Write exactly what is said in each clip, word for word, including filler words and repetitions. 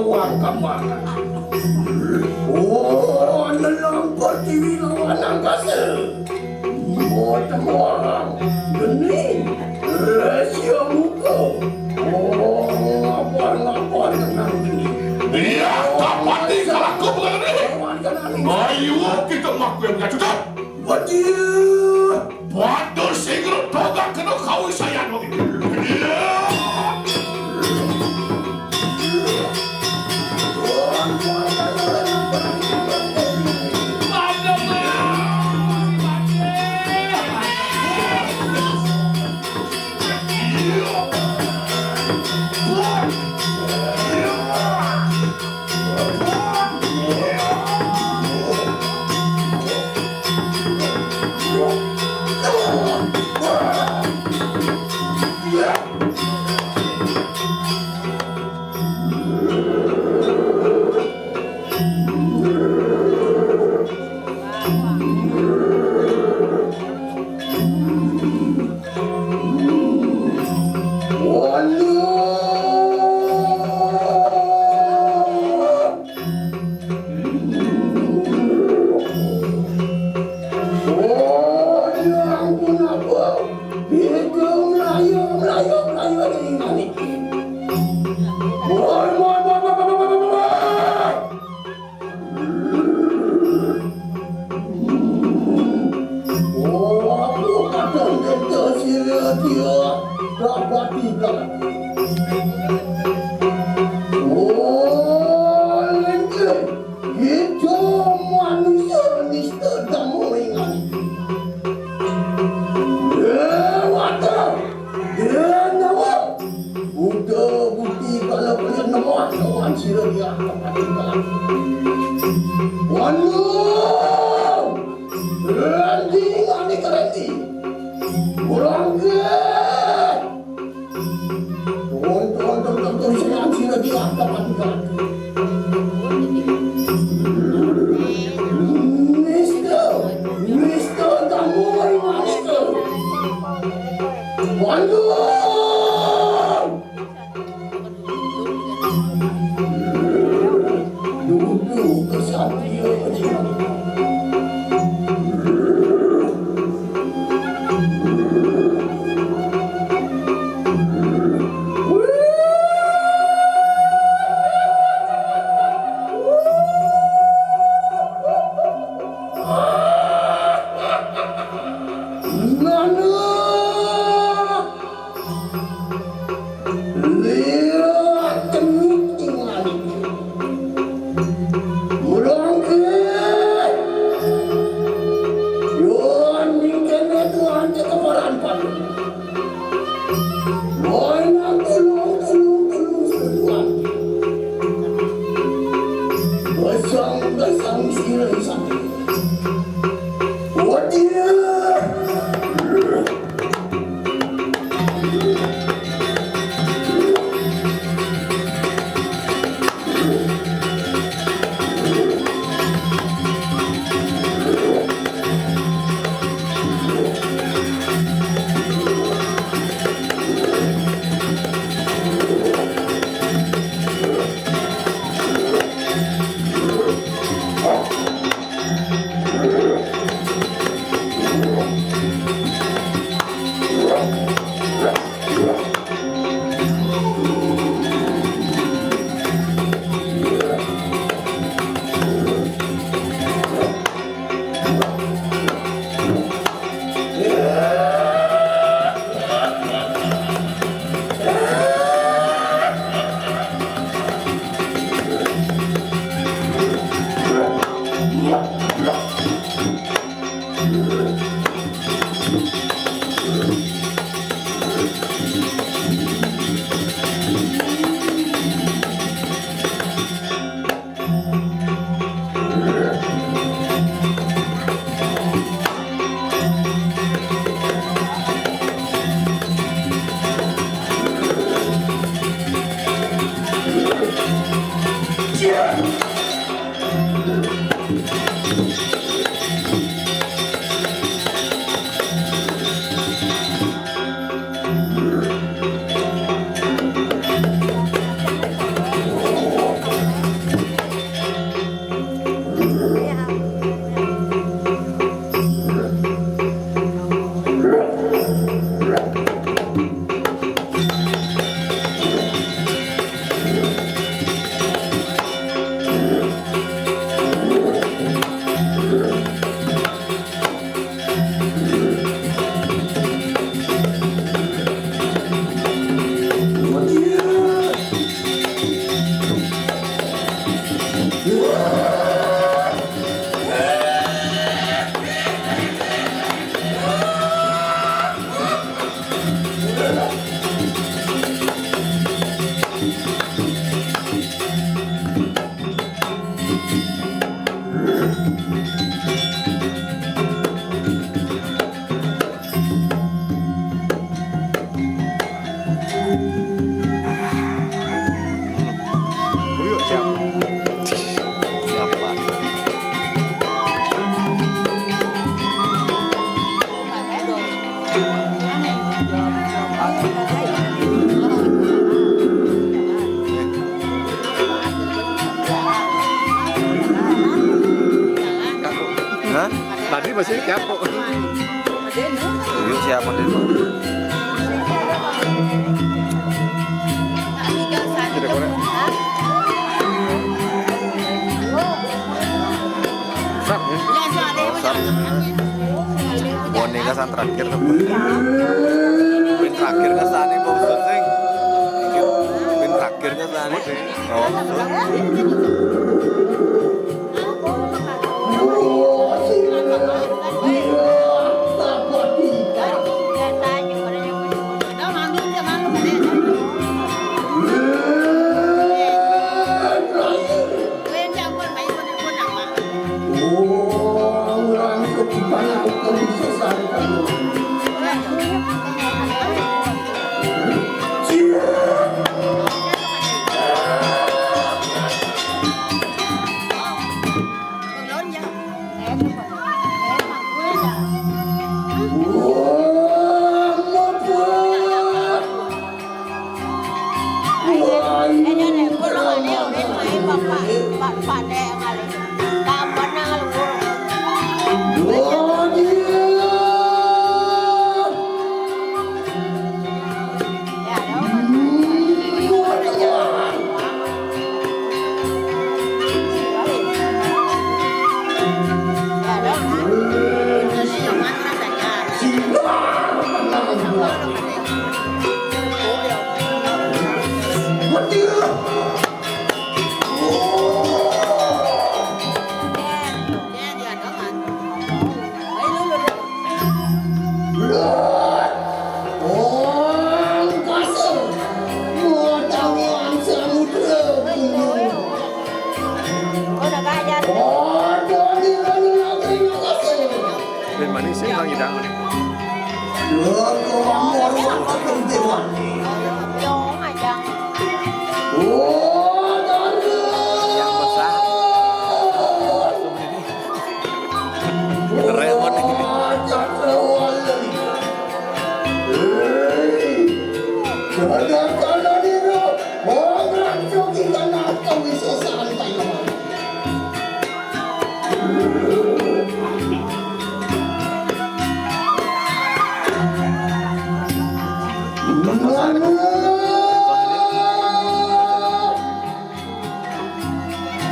Wong kamar. Oh, nelong pertiwi lawan angkasa. Mau temuang geni. Rahasia muka. Oh, ngapar-ngapar tenang geni. Iya, kapan di kalaku begini? Ayu, kita makuin gak cocok. Waduh. Waduh, sing togak kena kau sayang. Iya. Oh, ya ampun, apa? Itu melayu, melayu, melayu dari mana? Woi, woi, woi, woi, woi, woi, woi, woi. Oh, aku kadang kata sila dia dapat tidak. Oh, lengket. Kita manusia mesti tamu ingat. Eh, waduh. Eh, nyawa. Udah bukti kalau kalian nemu, nemu sila dia dapat tidak. Waduh. Randy, ngani ke Randy. Orang ke. Tuan, tuan, tuan, tuan, tuan, saya ansi lagi, ah, dapat juga. Mister, Mister, kamu mari, Mister. Waduh. Duduk kesatria. Nana. Lihat kemiting lagi. Murangke. Yuan mingkene Tuhan ke keparan padu. Loina tulung, tulung, tulung seduan. Besang, besang sirih sati. Wadir. Buyuk siap. Siap, Pak. Hah? Tadi masih siapa? Yuk, siapa dulu? Tidak boleh. Sap, ya? Oh, sap. Boneka san terakhir, sap. Pin terakhir ke sana, Bang Sut, sing. Pin terakhir ke sana, sing. Oh, sap. Wis manis sih, Bang Idang. Yang besar. Repot ini.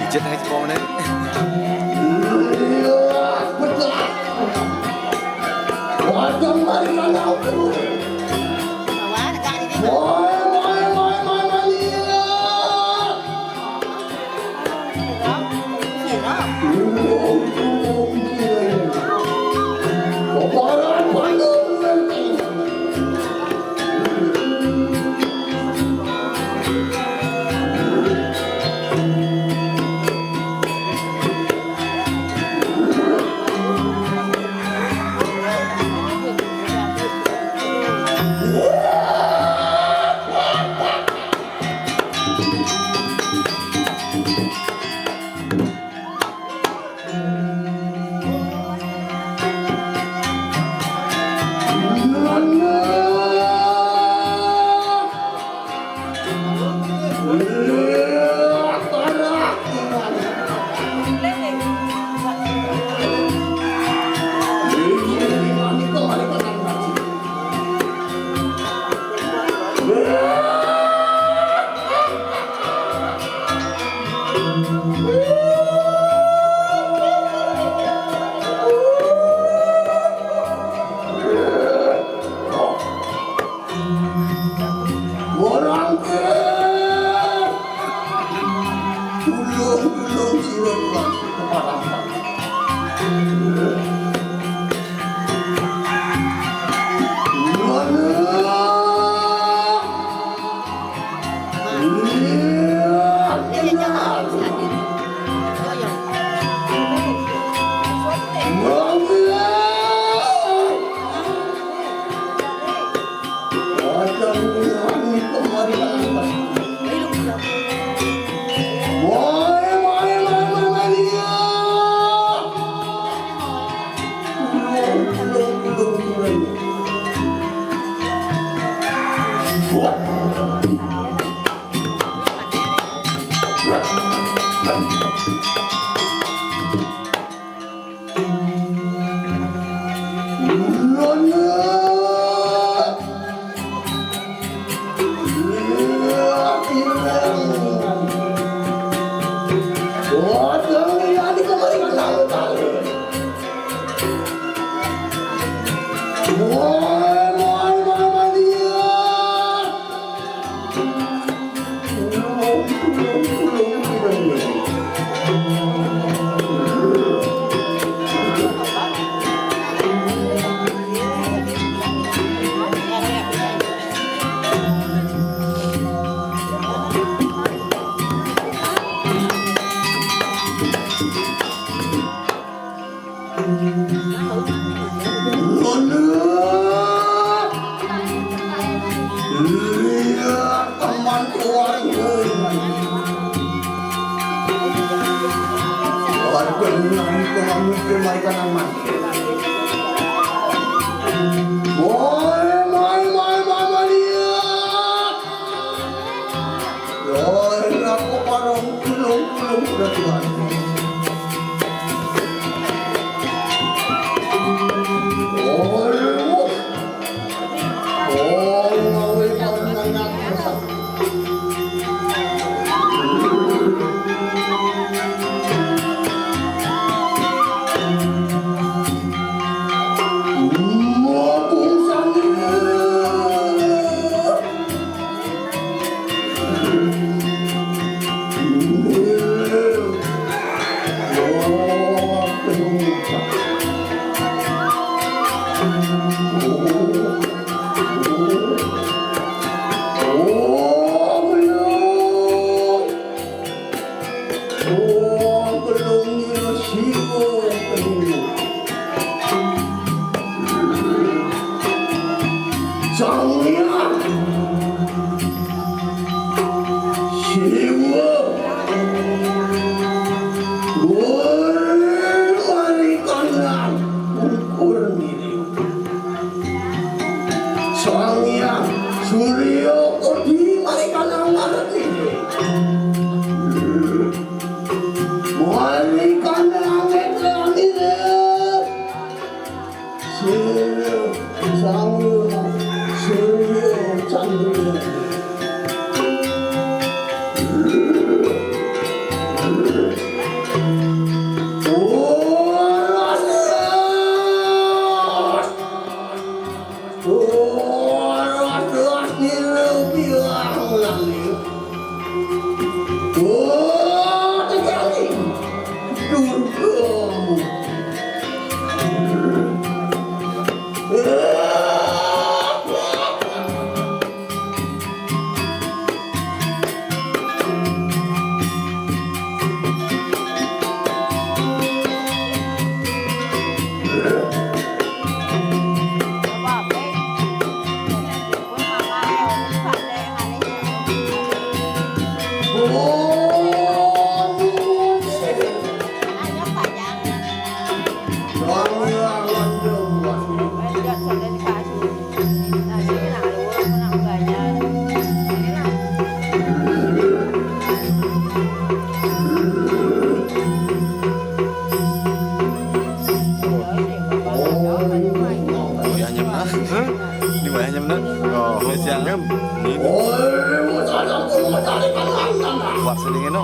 Pijet aja pokoknya. Tulung-tulung sira keparasan. Woi, woi, woi, woi, woi, iya. Woi, aku parang tulung-tulung udah tuan. Woi, woi. Woi, woi, woi, woi. Sang Hyang Siwa. Woi, mari kandang ukur ngiring. Sang Hyang Surya Kodi mari kandang ngarep ngiring. Mari kandang ngekleng ngiring. Surya, Surya, Surya Chandra. Horas, horas. Horas, horas, ngiring bilang lali. Oh, terjadi. Durga. Di mana nyemna? Hah? Di mana nyemna? Oh, siang. Ini. Wah, sedingin, no.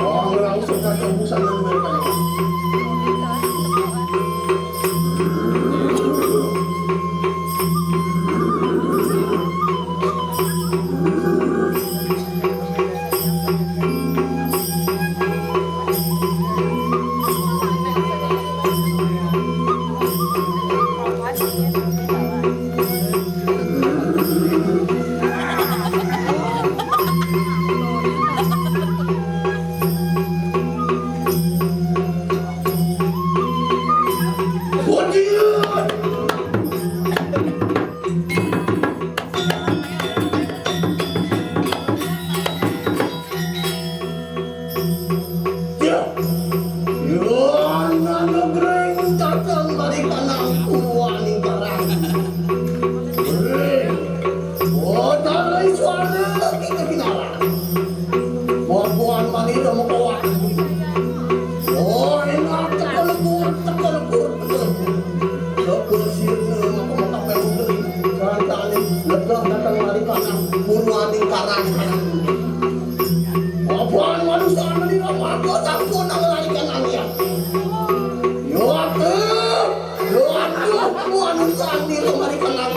Oh, enak, tekel lebur, tekel lebur, tekel lebur. Tekel sirna, maka-maka pemugeri. Kancane, lega dateng lari kanan, purwaning karang-karang. Abang manusa nalira mata sampun nang lari kanan ya. Yo, atuh. Yo, atuh, manusa nalira mari kanan.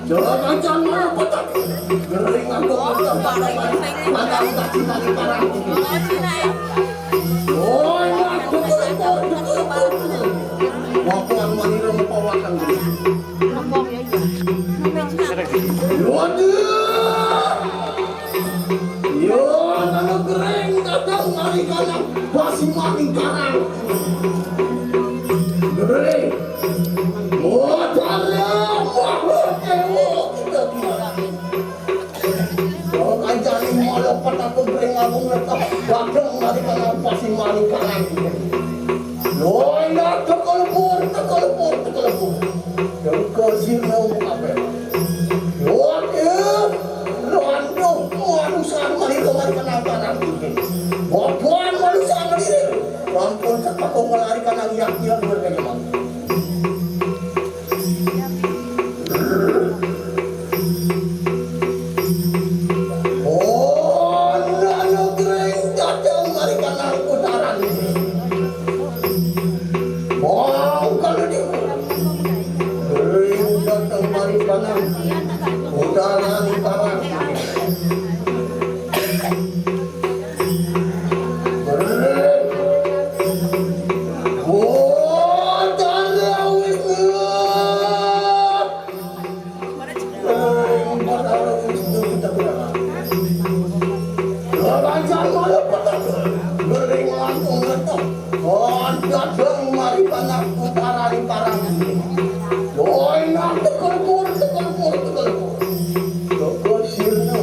Jangan-jangan malah petak. Gering aku petak. Mana udah cinta di parang. Oh, ya, betul, betul, betul, betul. Waktu yang mengirim pewakan. Waduh. Yo, nang gering kadang mari kanan pasi maning karang. Gering. Modal ya, wah, ewo, kita kira. Yo, kancane malah petak gering aku ngetok. Kadang mari kanan pasi maning karang. Yo, enak tekel pur, tekel pur, tekel pur. Tekel sirna kabeh. Yo, eh, lo anduh, manusa mari lo mari kenal barang iki. Boboan manusa mari. Sampun sak teko ngelari kanang yak-yak berkaya mawon. Oh, nano gering dateng mari kanang utaran. Wong kalau di gering dateng mari kanang utaran, utaran. Tekel pur, tekel pur, tekel pur. Tekel sirna.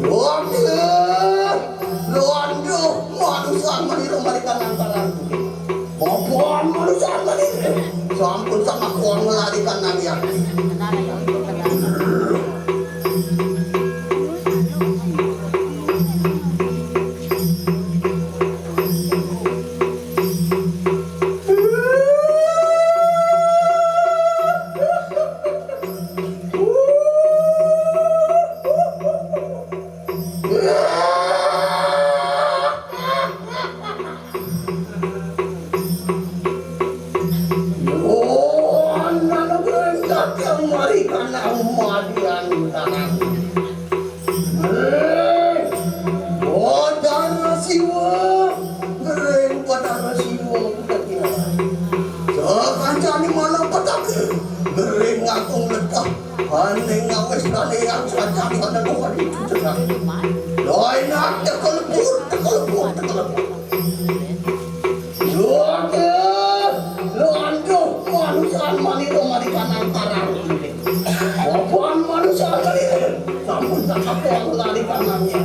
Waduh. Londo, manusa manira marikan lantaran. Bapak manusa manira. Sampun sama kuang melarikan nang ya. Oh, anak-anak yang mari kana madian tanah. Eh, Batara Siwa, Ring Batara Siwa, kita kira. Sakancane malam petaka, Ring ngaku letah. Aning ngawis kalian saja pada kuat itu tenang. Doinak tekelebur, tekelebur, tekelebur. Yoke, lo anduh, manusia maniro marikan antarang. Apaan manusia maniro? Sampun tak apa yang lari kanannya.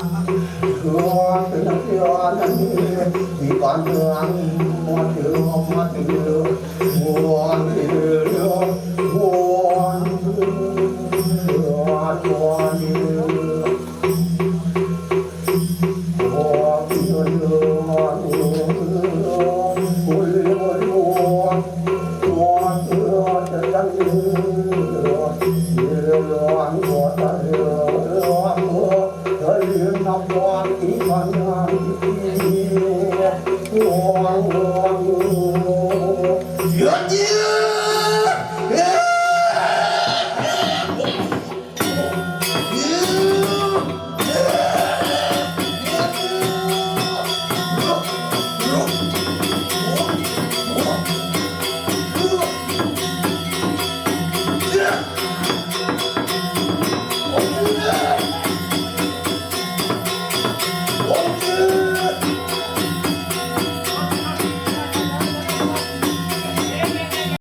Yun!